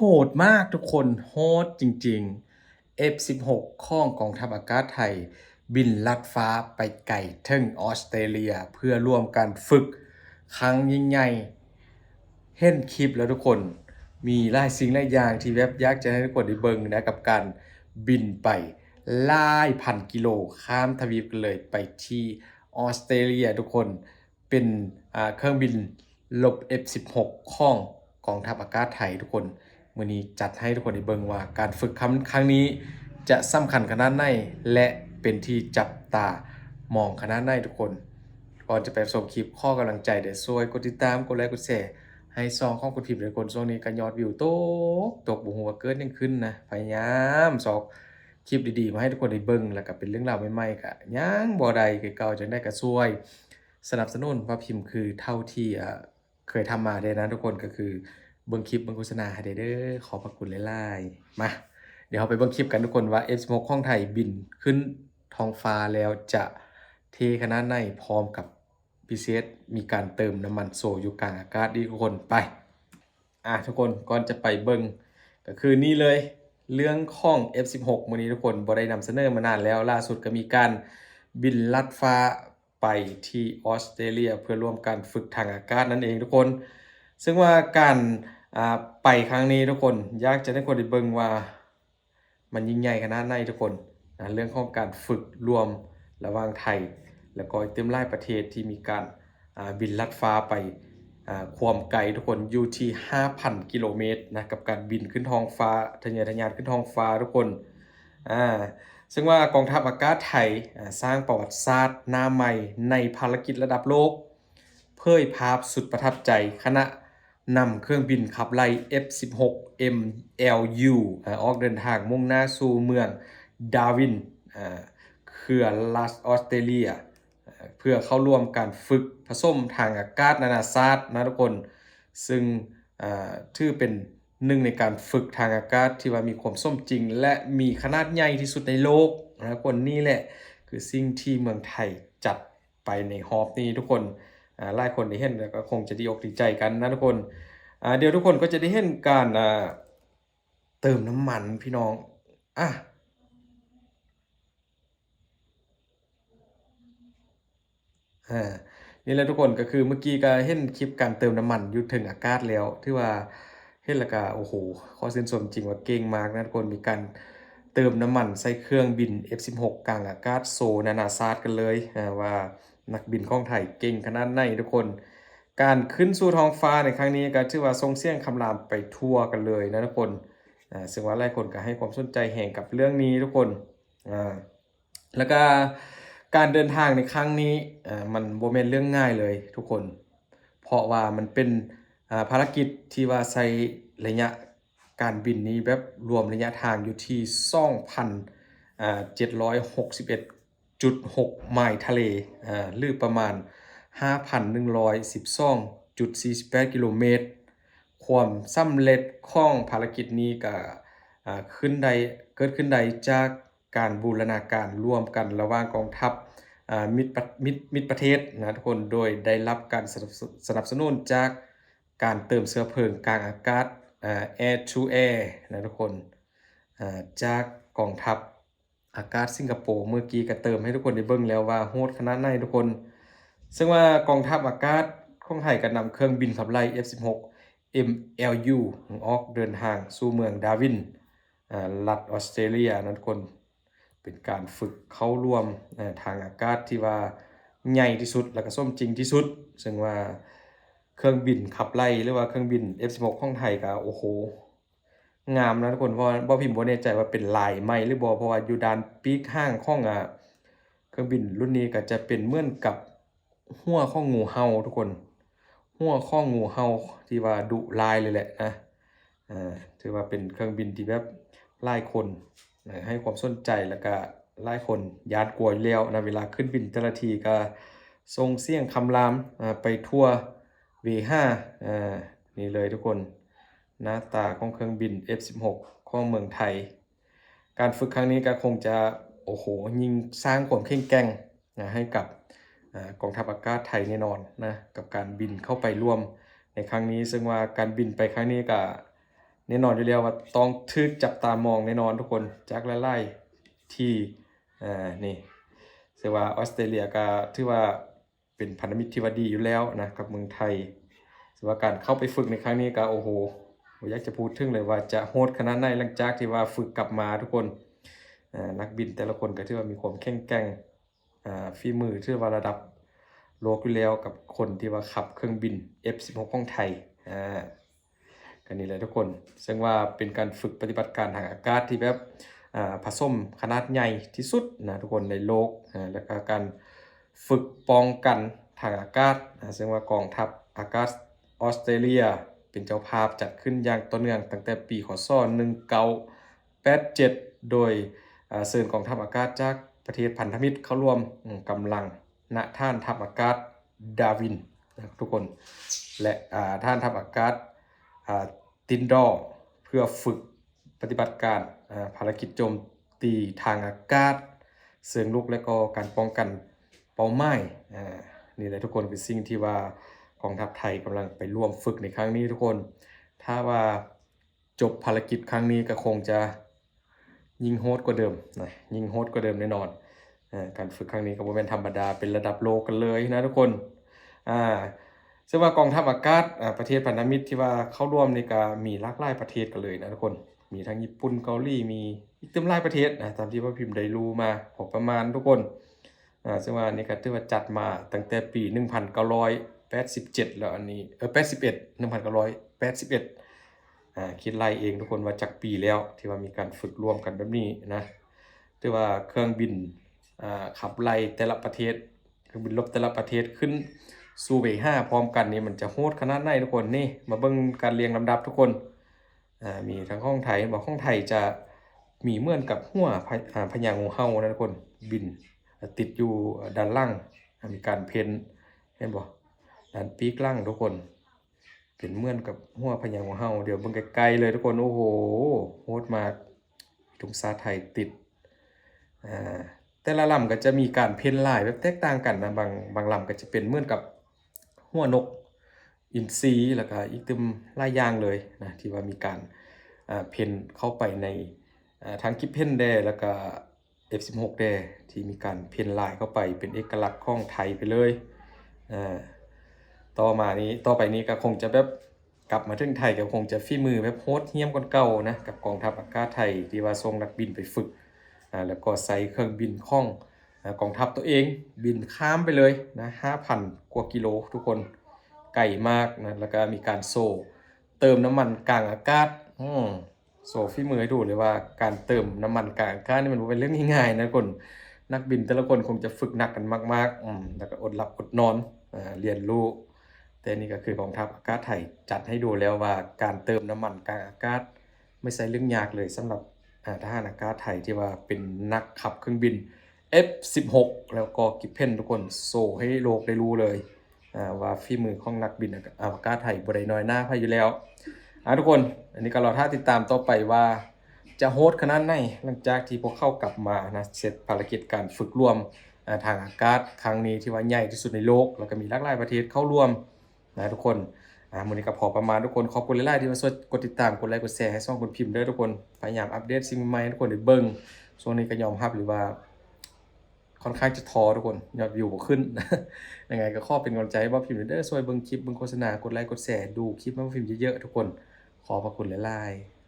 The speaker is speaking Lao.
ປດມາກທຸກຄົນ ໂຫດຈິງໆ ເອັຟສິບຫົກ ຂອງກອງທັບອາກາດໄທ ບິນລັດຟ້າໄປໄກເຖິງອອສເຕຣເລຍ ເພື່ອຮ່ວມກັນຝຶກຄັ້ງຍິ່ງໃຫຍ່. ເຫັນຄລິບແລ້ວທຸກຄົນ ມີຫຼາຍສິ່ງຫຼາຍຢ່າງທີ່ແບບຢາກຈະໃຫ້ທຸກຄົນໄດ້ເບິ່ງນະ ກັບການບິນໄປຫຼາຍພັນກິໂລ ຂ້າມທະວີບກັນເລີຍ ໄປທີ່ອອສເຕຣເລຍທຸກຄົນ. ເປັນ ອ່າ ເຄື່ອງບິນລົບ ເອັຟສິບຫົກ ຂອງກອງທັບອາກາດໄທທຸກຄົນ. ມື້ນີ້ຈັດໃຫ້ທຸກຄົນໄດ້ເບິ່ງວ່າການຝຶກຄັ້ງ ຄັ້ງນີ້ຈະສຳຄັນຂະໜາດໃດ ແລະ ເປັນທີ່ຈັບຕາມອງຂະໜາດໃດທຸກຄົນ. ກ່ອນຈະໄປຮັບຊົມຄລິບ ຂໍກຳລັງໃຈເດີ ຊ່ວຍກົດຕິດຕາມ ກົດໄລ ກົດແຊ ໃຫ້ຊ່ອງຂອງຄຸນພິມເດີທຸກຄົນ. ຊ່ວງນີ້ກໍຍອດວິວຕົກ ຕົກ ບໍ່ຮູ້ວ່າເກີດຫຍັງຂຶ້ນນະ. ພະຍາຍາມຊອກຄລິບດີໆ ມາໃຫ້ທຸກຄົນໄດ້ເບິ່ງ ແລ້ວກໍເປັນເລື່ອງລາວໃໝ່ໆ ກໍຍັງບໍ່ໄດ້ຄືເກົ່າ. ຈັ່ງໃດກໍຊ່ວຍ ສະໜັບສະໜູນພາບພິມຄືເທົ່າທີ່ ເອີ ເຄີຍທຳມາເດ້ນະທຸກຄົນ. ກໍຄືເບິ່ງຄລິບເບິ່ງໂຄສະນາໃຫ້ໄດ້ເດີ ຂອບພະຄຸນຫຼາຍໆ. ມາ ດຽວເຮົາໄປເບິ່ງຄລິບກັນທຸກຄົນວ່າ ເອັຟສິບຫົກ ຂອງໄທບິນຂຶ້ນທ້ອງຟ້າແລ້ວຈະເທ່ຂະໜາດໃດ ພ້ອມກັບພິເສດມີການເຕີມນ້ຳມັນໂຊຢູ່ກາງອາກາດອີກທຸກຄົນ. ໄປ ອ່າ ທຸກຄົນ ກ່ອນຈະໄປເບິ່ງ ກໍຄືນີ້ເລີຍ ເລື່ອງຂອງ ເອັຟສິບຫົກ ມື້ນີ້ທຸກຄົນ ບໍ່ໄດ້ນຳສະເໜີມານານແລ້ວ. ລ່າສຸດກໍມີການບິນລັດຟ້າໄປທີ່ອອສເຕຣເລຍ ເພື່ອຮ່ວມການຝຶກທາງອາກາດນັ້ນເອງທຸກຄົນ. ເຊິ່ງວ່າການ ອ່າ ໄປຄັ້ງນີ້ທຸກຄົນ ຢາກຈະໃຫ້ທຸກຄົນໄດ້ເບິ່ງວ່າ ມັນຍິ່ງໃຫຍ່ຂະໜາດໃດທຸກຄົນນະ. ເລື່ອງຂອງການຝຶກຮ່ວມລະຫວ່າງໄທ ແລ້ວກໍອີກຕື່ມຫຼາຍປະເທດທີ່ມີການ ອ່າ ບິນລັດຟ້າໄປ ອ່າ ຄວາມໄກທຸກຄົນ ຢູ່ທີ່ຫ້າພັນກິໂລເມດນະ ກັບການບິນຂຶ້ນທ້ອງຟ້າ ທະເຍີທະຍານຂຶ້ນທ້ອງຟ້າທຸກຄົນ. ອ່າ ເຊິ່ງວ່າກອງທັບອາກາດໄທ ອ່າ ສ້າງປະຫວັດສາດໜ້າໃໝ່ໃນພາລະກິດລະດັບໂລກ ເຜີຍພາບສຸດປະທັບໃຈ ຂະນະ ນຳເຄື່ອງບິນຂັບໄລ່ ເອັຟສິບຫົກ ເອັມແອວຢູ ອາ ອອກເດີນທາງມຸ່ງໜ້າສູ່ເມືອງດາວິນ ອາ ເຂື່ອນລັດອອສເຕຣເລຍ ອາ ເພື່ອເຂົ້າຮ່ວມການຝຶກຜະສົມທາງອາກາດນານາຊາດນະທຸກຄົນ. ເຊິ່ງ ອາ ຖືເປັນໜຶ່ງໃນການຝຶກທາງອາກາດທີ່ວ່າມີຄວາມສົມຈິງ ແລະ ມີຂະໜາດໃຫຍ່ທີ່ສຸດໃນໂລກນະທຸກຄົນ. ນີ້ແຫຼະຄືສິ່ງທີ່ເມືອງໄທຈັດ ໄປໃນຮອບນີ້ທຸກຄົນ. ອາ ຫຼາຍຄົນໄດ້ເຫັນແລ້ວກໍຄົງຈະດີອົກດີໃຈກັນນະທຸກຄົນ. ອາ ດຽວທຸກຄົນກໍຈະໄດ້ເຫັນການ ອາ ເຕີມນ້ຳມັນພີ່ນ້ອງ. ອາ ອາ ນີ້ແຫຼະທຸກຄົນ ກໍຄືເມື່ອກີ້ກໍເຫັນຄລິບການເຕີມນ້ຳມັນຢູ່ເທິງອາກາດແລ້ວ ຖືວ່າ ເຫັນແລ້ວກະ ໂອ້ໂຫ ຂໍຊື່ນຊົມຈິງວ່າເກັ່ງມາກນະທຸກຄົນ. ມີການເຕີມນ້ຳມັນໃສ່ເຄື່ອງບິນ ເອັຟສິບຫົກ ກາງອາກາດໂຊນານາຊາດກັນເລີຍ ອາ ວ່ານັກບິນຂອງໄທເກັ່ງຂະໜາດໃດທຸກຄົນ. ການຂຶ້ນສູ່ທ້ອງຟ້າໃນຄັ້ງນີ້ກໍຖືວ່າສົ່ງສຽງຄຳລາມໄປທົ່ວກັນເລີຍນະທຸກຄົນ. ອາ ເຊິ່ງວ່າຫຼາຍຄົນກໍໃຫ້ຄວາມສົນໃຈແຮງກັບເລື່ອງນີ້ທຸກຄົນ. ອາ ແລ້ວກະການເດີນທາງໃນຄັ້ງນີ້ ເອີ ມັນບໍ່ແມ່ນເລື່ອງງ່າຍເລີຍທຸກຄົນ ເພາະວ່າມັນເປັນ ອາ ພາລະກິດທີ່ວ່າໃຊ້ໄລຍະການບິນນີ້ແບບລວມໄລຍະທາງຢູ່ທີ່ສອງພັນ ອາ ເຈັດຮ້ອຍຫົກສິບເອັດຈຸດຫົກໄມລ໌ທະເລ ອາ ຫຼືປະມານຫ້າພັນໜຶ່ງຮ້ອຍສິບສອງຈຸດສີ່ສິບແປດກິໂລເມດ. ຄວາມສຳເລັດຂອງພາລະກິດນີ້ກະ ອາ ຂຶ້ນໄດ້ ເກີດຂຶ້ນໄດ້ຈາກ ການບູລະນາການຮ່ວມກັນລະຫວ່າງກອງທັບ ອາ ມິດປະ ມິດ ມິດປະເທດນະທຸກຄົນ ໂດຍໄດ້ຮັບການສະໜັບ ສະໜັບສະໜູນຈາກການເຕີມເຊື້ອເພີງກາງອາກາດ ອາ air to air ນະທຸກຄົນ ອາ ຈາກກອງທັບອາກາດສິງກະໂປ. ເມື່ອກີ້ກະເຕີມໃຫ້ທຸກຄົນໄດ້ເບິ່ງແລ້ວວ່າໂຫດຂະໜາດໃດທຸກຄົນ. ເຊິ່ງວ່າກອງທັບອາກາດຂອງໄທກະນຳເຄື່ອງບິນຂັບໄລ່ ເອັຟສິບຫົກ ເອັມແອວຢູ ອອກເດີນທາງສູ່ເມືອງດາວິນ ອາ ລັດອອສເຕຣເລຍນະທຸກຄົນ. ເປັນການຝຶກເຂົ້າຮ່ວມ ເອີ ທາງອາກາດທີ່ວ່າໃຫຍ່ທີ່ສຸດ ແລ້ວກໍສົມຈິງທີ່ສຸດ ເຊິ່ງວ່າເຄື່ອງບິນຂັບໄລ່ ຫຼືວ່າເຄື່ອງບິນ ເອັຟສິບຫົກ ຂອງໄທກໍ ໂອ້ໂຫ ງາມນະທຸກຄົນ. ເພາະວ່າບໍ່ ພິມບໍ່ແນ່ໃຈວ່າເປັນລາຍໃໝ່ຫຼືບໍ່ ເພາະວ່າຢູ່ດ້ານປີກຫາງຂອງ ອາ ເຄື່ອງບິນລຸ້ນນີ້ກໍຈະເປັນເໝືອນກັບ ຫົວຂອງງູເຫົ່າທຸກຄົນ ຫົວຂອງງູເຫົ່າທີ່ວ່າດຸຮ້າຍເລີຍແຫຼະນະ. ເອີ ຖືວ່າເປັນເຄື່ອງບິນທີ່ແບບຫຼາຍຄົນ ເອີ ໃຫ້ຄວາມສົນໃຈ ແລ້ວກະຫຼາຍຄົນຢ້ານກົວຢູ່ແລ້ວນະ. ເວລາຂຶ້ນບິນແຕ່ລະທີກະສົ່ງສຽງຄຳລາມ ເອີ ໄປທົ່ວເວຫາ. ເອີ ນີ້ເລີຍທຸກຄົນ ໜ້າຕາຂອງເຄື່ອງບິນ ເອັຟສິບຫົກ ຂອງເມືອງໄທ. ການຝຶກຄັ້ງນີ້ກໍຄົງຈະ ໂອ້ໂຫ ຍິ່ງສ້າງຄວາມເຄັ່ງແກ່ງ ນະ ໃຫ້ກັບ ອາ ກອງທັບອາກາດໄທແນ່ນອນນະ ກັບການບິນເຂົ້າໄປຮ່ວມໃນຄັ້ງນີ້. ເຊິ່ງວ່າການບິນໄປຄັ້ງນີ້ກະ ແນ່ນອນຢູ່ແລ້ວວ່າຕ້ອງຖືກຈັບຕາມອງແນ່ນອນທຸກຄົນ ຈາກຫຼາຍໆທີ່ ເອີ ນີ້ ເຊິ່ງວ່າອອສເຕຣເລຍກໍຖືວ່າເປັນພັນທະມິດທີ່ວ່າດີຢູ່ແລ້ວນະກັບເມືອງໄທ. ເຊິ່ງວ່າການເຂົ້າໄປຝຶກໃນຄັ້ງນີ້ກໍ ໂອ້ໂຫ ບໍ່ຢາກຈະພູດເຖິງເລີຍວ່າຈະໂຫດຂະໜາດໃດ ຫຼັງຈາກທີ່ວ່າຝຶກກັບມາທຸກຄົນ. ເອີ ນັກບິນແຕ່ລະຄົນກໍຖືວ່າມີຄວາມແຂງແກ່ງ ອາ ຝີມືຖືວ່າລະດັບໂລກຢູ່ແລ້ວ ກັບຄົນທີ່ວ່າຂັບເຄື່ອງບິນເອັຟສິບຫົກຂອງໄທ. ອາ ກໍນີ້ແຫຼະທຸກຄົນ ເຊິ່ງວ່າເປັນການຝຶກປະຕິບັດການທາງອາກາດທີ່ແບບ ອາ ຜະສົມຂະໜາດໃຫຍ່ທີ່ສຸດນະທຸກຄົນໃນໂລກ. ອາ ແລ້ວກໍການຝຶກປ້ອງກັນທາງອາກາດ ອາ ເຊິ່ງວ່າກອງທັບອາກາດອອສເຕຣເລຍເປັນເຈົ້າພາບຈັດຂຶ້ນຢ່າງຕໍ່ເນື່ອງຕັ້ງແຕ່ປີ ຄ.ສ. ໜຶ່ງເກົ້າ ແປດເຈັດ ໂດຍ ເອີ ເຊີນກອງທັບອາກາດຈາກປະເທດພັນທະມິດເຂົ້າຮ່ວມ ອາ ກຳລັງນະຖານທັບອາກາດດາວິນນະທຸກຄົນ ແລະ ອາ ຖານທັບອາກາດ ອາ ຕິນດໍ ເພື່ອຝຶກປະຕິບັດການ ອາ ພາລະກິດໂຈມຕີທາງອາກາດເຊີງລຸກ ແລະ ກໍການປ້ອງກັນເປົ້າໝາຍ. ອາ ນີ້ແຫຼະທຸກຄົນ ຄືສິ່ງທີ່ວ່າກອງທັບໄທກຳລັງໄປຮ່ວມຝຶກໃນຄັ້ງນີ້ທຸກຄົນ. ຖ້າວ່າ ຈົບພາລະກິດຄັ້ງນີ້ກໍຄົງຈະຍິ່ງໂຫດກວ່າເດີມນະ ຍິ່ງໂຫດກວ່າເດີມແນ່ນອນ. ເອີ ການຝຶກຄັ້ງນີ້ກໍບໍ່ແມ່ນທຳມະດາ ເປັນລະດັບໂລກກັນເລີຍນະທຸກຄົນ. ອາ ເຊິ່ງວ່າກອງທັບອາກາດ ອາ ປະເທດພັນທະມິດທີ່ວ່າເຂົ້າຮ່ວມນີ້ກໍມີຫຼາກຫຼາຍປະເທດກັນເລີຍນະທຸກຄົນ ມີທັງຍີ່ປຸ່ນ ເກົາຫຼີ ມີອີກຕື່ມຫຼາຍປະເທດນະ ຕາມທີ່ວ່າພິມໄດ້ຮູ້ມາພໍປະມານທຸກຄົນ. ອາ ເຊິ່ງວ່ານີ້ກໍຖືວ່າຈັດມາຕັ້ງແຕ່ປີໜຶ່ງພັນເກົ້າຮ້ອຍແປດສິບເຈັດແລ້ວ ອັນນີ້ ເອີ ແປດສິບເອັດ ໜຶ່ງພັນເກົ້າຮ້ອຍແປດສິບເອັດ. ອາ ຄິດໄລ່ເອງທຸກຄົນວ່າຈັກປີແລ້ວທີ່ວ່າມີການຝຶກຮ່ວມກັນແບບນີ້ນະ. ຖືວ່າເຄື່ອງບິນ ອາ ຂັບໄລ່ແຕ່ລະປະເທດ ເຄື່ອງບິນລົບແຕ່ລະປະເທດຂຶ້ນສູ່ເວຫາພ້ອມກັນນີ້ ມັນຈະໂຫດຂະໜາດໃດທຸກຄົນ. ນີ້ ມາເບິ່ງການລຽງລຳດັບທຸກຄົນ. ອາ ມີທັງຂອງໄທ ເຫັນບໍ່ ຂອງໄທຈະມີເໝືອນກັບຫົວພະ ອາ ພະຍາງູເຫົ່ານະທຸກຄົນ ບິນ ອາ ຕິດຢູ່ ອາ ດ້ານຫຼັງ ອາ ມີການເພນ ເຫັນບໍ່ ດ້ານປີກຫຼັງທຸກຄົນ ເປັນເໝືອນກັບຫົວພະຍາງູເຫົ່າ. ດຽວເບິ່ງໃກ້ໆເລີຍທຸກຄົນ ໂອ້ໂຫ ໂຫດມາກ ທຸງຊາດໄທຕິດ. ອາ ແຕ່ລະລຳກໍຈະມີການເພນລາຍແບບແຕກຕ່າງກັນນະ ບາງ ບາງລຳກໍຈະເປັນເໝືອນກັບຫົວນົກ ອິນຊີ ແລ້ວກະອີກຕື່ມຫຼາຍຢ່າງເລີຍນະ ທີ່ວ່າມີການ ເອີ ເພນເຂົ້າໄປໃນ ເອີ ທັງກິບເພນແດ່ ແລ້ວກະເອັຟສິບຫົກແດ່ ທີ່ມີການເພນລາຍເຂົ້າໄປເປັນເອກະລັກຂອງໄທໄປເລີຍ. ເອີ ຕໍ່ມານີ້ ຕໍ່ໄປນີ້ກໍຄົງຈະແບບ ກັບມາເຖິງໄທກໍຄົງຈະຝີມືແບບໂຫດຫ້ຽມກວ່າເກົ່ານະ ກັບກອງທັບອາກາດໄທທີ່ວ່າສົ່ງນັກບິນໄປຝຶກ ອາ ແລ້ວກໍໃຊ້ເຄື່ອງບິນຂອງ ອາ ກອງທັບຕົວເອງບິນຂ້າມໄປເລີຍນະ ຫ້າພັນກວ່າກິໂລທຸກຄົນ ໄກມາກນະ. ແລ້ວກໍມີການໂຊເຕີມນ້ຳມັນກາງອາກາດ ອືມ ໂຊຝີມືໃຫ້ດູເລີຍວ່າການເຕີມນ້ຳມັນກາງອາກາດນີ້ມັນບໍ່ແມ່ນເລື່ອງງ່າຍໆນະທຸກຄົນ. ນັກບິນແຕ່ລະຄົນຄົງຈະຝຶກໜັກກັນມາກໆ ອືມ ແລ້ວກໍອົດຫຼັບອົດນອນ ອາ ຮຽນຮູ້. ແຕ່ນີ້ກໍຄືກອງທັບອາກາດໄທຈັດໃຫ້ດູແລ້ວວ່າ ການເຕີມນ້ຳມັນກາງອາກາດ ບໍ່ໃຊ່ເລື່ອງຍາກເລີຍສຳລັບ ອາ ທະຫານອາກາດໄທທີ່ວ່າເປັນນັກຂັບເຄື່ອງບິນເອັຟສິບຫົກ ແລ້ວກໍກິບເພນທຸກຄົນ ໂຊໃຫ້ໂລກໄດ້ຮູ້ເລີຍ ອາ ວ່າຝີມືຂອງນັກບິນອາ ອາວະກາດໄທບໍ່ໄດ້ນ້ອຍໜ້າໃຜຢູ່ແລ້ວ. ອາ ທຸກຄົນ ອັນນີ້ກໍລໍຖ້າຕິດຕາມຕໍ່ໄປວ່າຈະໂຫດຂະໜາດໃດ ຫຼັງຈາກທີ່ພວກເຂົາກັບມານະ ເສັດພາລະກິດການຝຶກຮ່ວມ ອາ ທາງອາກາດຄັ້ງນີ້ ທີ່ວ່າໃຫຍ່ທີ່ສຸດໃນໂລກ ແລ້ວກໍມີຫຼາກຫຼາຍປະເທດເຂົ້າຮ່ວມ ນະທຸກຄົນ. ອາ ມື້ນີ້ກໍພໍປະມານທຸກຄົນ ຂອບຄຸນຫຼາຍໆທີ່ວ່າຊ່ວຍກົດຕິດຕາມ ກົດໄລ ກົດແຊໃຫ້ຊ່ອງຄຸນພິມເດີທຸກຄົນ. ພະຍາຍາມອັບເດດສິ່ງໃໝ່ໃຫ້ທຸກຄົນໄດ້ເບິ່ງ. ຊ່ວງນີ້ກໍຍອມຮັບເລີຍວ່າ ຂ້ອນຂ້າງຈະທໍທຸກຄົນ ຍອດວິວບໍ່ຂຶ້ນ. ຍັງໄງກໍຂໍເປັນກຳລັງໃຈໃຫ້ບ່າວພິມເດີ ຊ່ວຍເບິ່ງຄລິບ ເບິ່ງໂຄສະນາ ກົດໄລ ກົດແຊ ດູຄລິບໃຫ້ບ່າວພິມເຍີະໆທຸກຄົນ. ຂອບພະຄຸນຫຼາຍໆ.